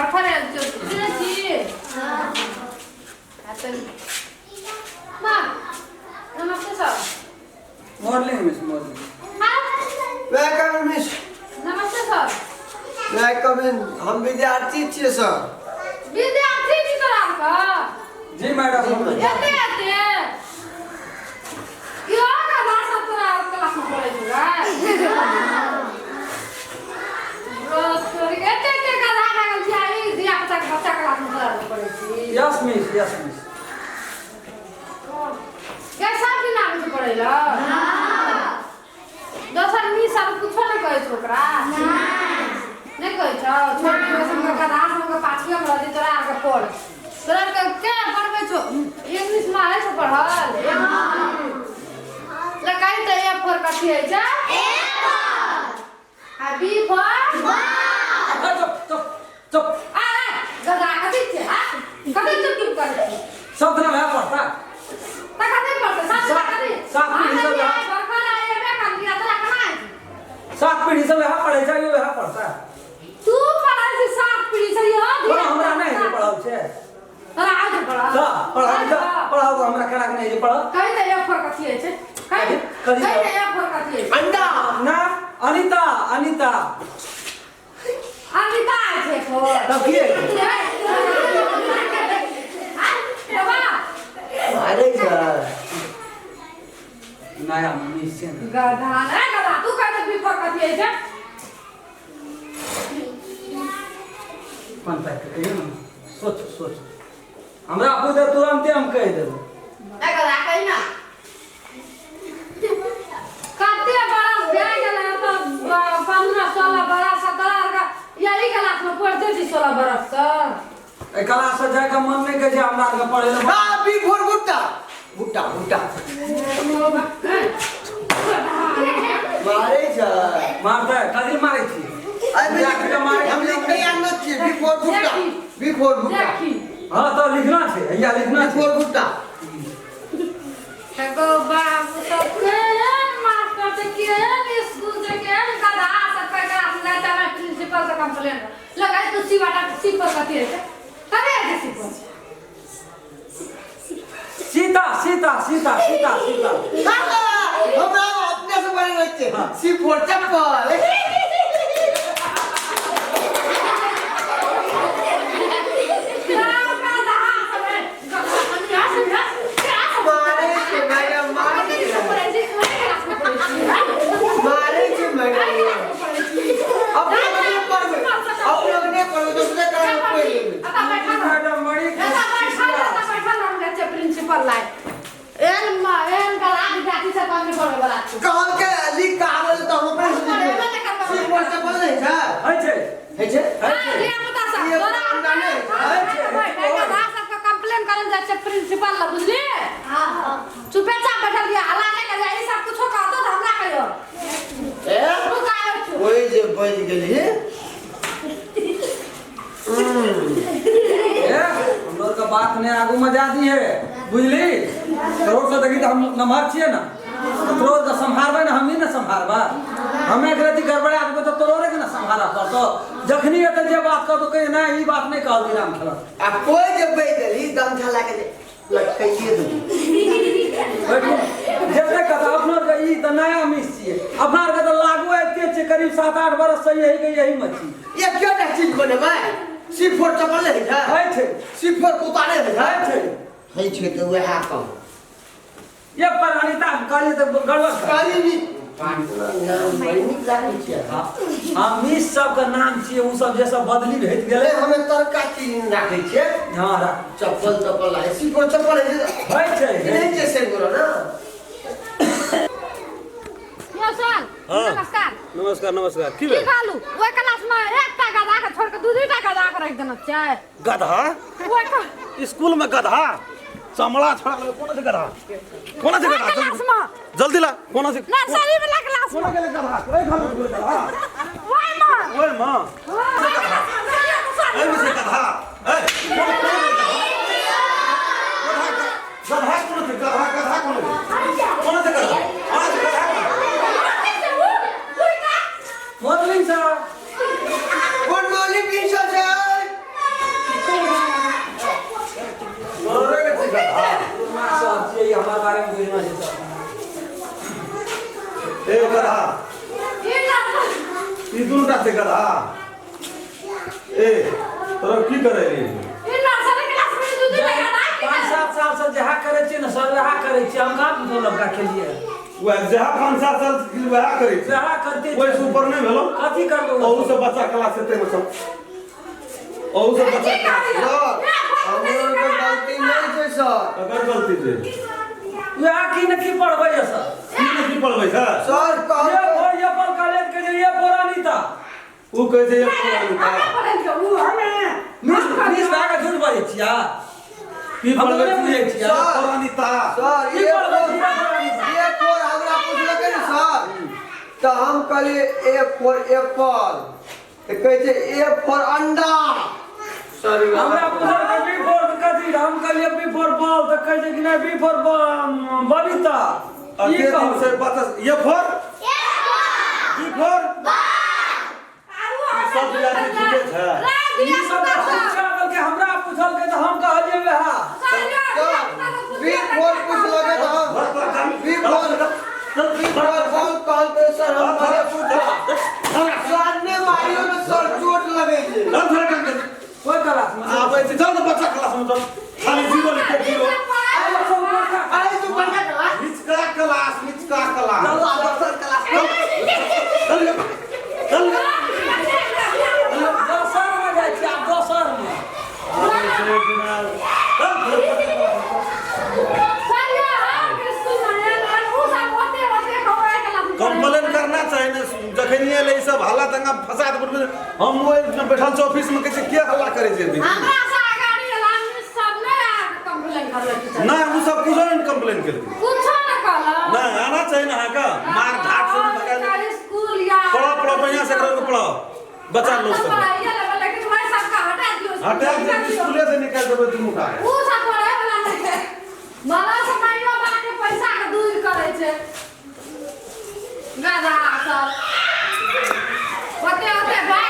बरखर आयल छौ बुझै छी आ तऽ माँ नमस्ते सर मॉर्निंग मिस मॉर्निंग हाँ welcome miss नमस्ते सर welcome हम विद्यार्थी छियै सर विद्यार्थी छी तोरा आरके जी मैडम हम एते एते यो गधा सब तोरा आर क्लास में पढ़ै छौ रे तोरी एते एते गधा लागल छी आ ई धिया पुता के बच्चा क्लास में तोरा आर पढ़ै छी यस मिस यस मिस गै सब दिन आबै छै पढ़ै लए दोसर मिस आर कुछो नहि कहै छौ ओकरा नहि कहै छौ छोट संग गधा संग पाछुए मे रहतै तोरा आरके पढ़ तोरा आरके के पढ़बै छौ इंग्लिश मे आबै छौ पढ़ल ले कहि तऽ ए फोर कथी होइ छै आ बी फोर चुप चुप चुप आ आ, गधा कथी छै आ कथी चुप चुप करै छी सब दिन वएह पढ़ता तऽ कथी पढ़तै सात कथी सात पीढ़ी सब बरखा एबे करलियै तोरा केना हेतै सात पीढ़ी सब वएह पढ़ै छै वएह पढ़ता तू पढ़ै छी सात पीढ़ी से यहाँ कोनो हमरा नहि है पढ़ल छै तोरा आबै छै पढ़ल तऽ पढ़ाउ तऽ पढ़ाउ तऽ हमरा केना के नहि है पढ़ल कहि तऽ ए फोर कथी होइ छै कहि कथी? कहि तऽ ए फोर कथी होइ छै अंडा ना अनिता अनिता अनिता होइ छै फोर तब की है? बाबा अरे सर नया मम्मी से ने गधा ने गधा तू कहि तऽ बी फोर कथी होइ छै पान पाइ के कहियौ ने सोच सोच हमरा पूछे तुरन्ते हम कहि देबै ए गधा कहि ना कते बरस भए गेलै तऽ 15 16 बरस तोरा आरके यही क्लास में पढ़ते छी 16 बरस से एहि क्लास से जाइके मन नहि कहै छै हमरा आरके पढ़ै लए हाँ बी फोर भुट्टा भुट्टा भुट्टा मारे छै मारतै कथी मारै छी अरे जाके मारे हम लिख के आनल छियै बी फोर भुट्टा बी फोर भुट्टा देखी हाँ तऽ लिखना छै हैया लिखना बी छै फोर भुट्टा एगो बाबू सब केहन मास्टर छै केहन स्कूल छै केहन गधा सब के क्लास में जाय छै प्रिंसिपल से कंप्लेन लगाई तू सी बाटा सी पर कथी होइ छै कथी होइ छै सी पर सीता सीता सीता सीता सीता हमरा अपने से बने छै सी फोर चप्पल मारे छै मैडम मारे छै मारे छै मैडम अपने नहीं पढ़बै अपने नहीं पढ़बै दूसरे क्लास में पढ़ लेबै मैडम बड़ी प्रिंसिपल लाइ एहन एहन गला विद्यार्थी सब कम नहीं पढ़े वाला छै कहल के लिख के आबै तऽ हम अपने से लिखबै सी फोर चप्पल नहि छै होइ छै होइ छै होइ छै धिया-पुता सब तोरा सबके कंप्लेन करल जाइ छै प्रिंसिपल लग बुझली चुपेचाप बैठल बिया हल्ला नहि करिया ई सब कुछो कहतो तऽ हमरा कहियो ए रुक आबै छौ ओहि जे बजि गेली ए हमरो के बात ने आगू में जा दी है बुझली तोरो से देखी तऽ हम नमहर छियै ने तऽ तोरो के सम्हारबै ने हमही ने सम्हारबै हमे एक रति गड़बड़ा देबै तऽ तोरो के ने सम्हारऽ पड़तौ जखनी एतै जे बात कहतौ कहियै नहि ई बात नहि कहलही राम खेलक आ कोइ जे बजि गेली गमछा लए के जे लटकाइए देली बैठू जते कथा अपना आरके ई तऽ नया मिस छियै अपना आरके तऽ लागू आबिते छै करीब 7 8 बरस से यही के यही में छी एकेटा चीज बनेबै सी फोर चप्पल नहि होइ छै होइ छै सी फोर कुत्ता नहि होइ छै होइ छै होइ छै तऽ उएह कहू ये पर अनिता हम कहलियै तऽ गड़बड़ कर। कहली नी नाम बड़ नीक लागै छै हाँ हाँ मिस सबके नाम छियै ओ सब जे सब बदली भेट गेलै गेलै हमे तरका चीज राखै छियै हाँ राख चप्पल तप्पल आइ सी फोर चप्पल होइ छै होइ छै कि नहि छै से गोरा ना यौ सर नमस्कार नमस्कार नमस्कार की की कहलू ओहि क्लास में एकटा गधा के छोड़ के दू दूटा गधा के रखि देने छै गधा ओहि क- स्कूल में गधा चमड़ा छोड़ा लेबै कोना छै गधा कोना छै ओहि गधा क्लास में जल्दी ला कोना छै नर्सरी वाला क्लास कोना में गेलै गधा ओहि घर में गेलै गधा ओहि में ओहि में ओहि क्लास में देखियौ तऽ सर। एहिमे छै गधा ए कोना कोना गेलै गधा गधा गधा कोना छै गधा गधा कोना गेलै कोना छै गधा कोना छै गधा morning sir good morning principal sir ए तोरा की करै रही ई नर्सरी क्लास में दू दू लगा ना 5-7 साल से जहाँ करै छियै ने सर वएह करै छियै हम कहाँ कुछो नबका खेलियै वएह जहाँ 5-7 साल वएह करै छै वएह करते ओहिसँ ऊपर नहि भेलौ कथी करबो अहू सब बच्चा क्लास एते मे सब अहू सब बच्चा क्लास सर हमरो के गलती नहीं छै सर ककर गलती छै वएह की ने की पढ़बै सर की ने की पढ़बै सर सर ये कहलकै फोर ये पर कॉलेज के जे ये फोर अनीता ओ कहै छै ये फोर अनीता मिस मिस भए कऽ झूठ बाजै छियै की हम पढ़बै नहि बुझै छियै सर। फोर अनीता सर की ये पढ़बै फोर छियै फोर अनीता ये फोर हमरा पुछलकै ने सर तऽ हम कहलियै ए फोर एप्पल तऽ कहै छै ए फोर अंडा सर हमरा पुछलकै बी फोर कथी हम कहलियै बी फोर बॉल तऽ कहै छै कि नहि बी फोर बबीता आ ई के दिन कहू से बच्चा ये फोर बी फोर सब विद्यार्थी ठीके छै ई सब तऽ शिक्षा देलकै हमरा पुछलकै तऽ हम कहलियै वएह सर बी फोर पुछलकै तऽ हम B four B four ball कहलकै सर हम कहलियै पुछा सर ने मारियो ने सर चोट लगै छै चल थोड़ा कम कर कोइ क्लास मे आबै छै चल तऽ बच्चा क्लास मे चल खाली जीरो लिखे जीरो आइ सब बड़का अरे तू बड़का क्लास निचका क्लास निचका क्लास चल आब सर क्लास चल चल दोसर मे जाइ छियै आब दोसर मे कंप्लेन करना चाही ने जखन एलै ई सब हल्ला दंगा फसाद बनबै हम ओहि बैठल छी ऑफिस मे कहै छै के हल्ला करै छै अभी नहि ओ सब कुछो नहि कंप्लेन केलकै नहि आना चाही ने अहाँके मार धाक से भगा पढ़ो पढ़ो बढ़िया से एकरा पढ़ो बच्चा लोग सब हटा दियौ स्कूले से निकालि देबै दुनू का मला से माइयो बाप के पैसा के दूर करे छै गधा सब ओते ओते भाग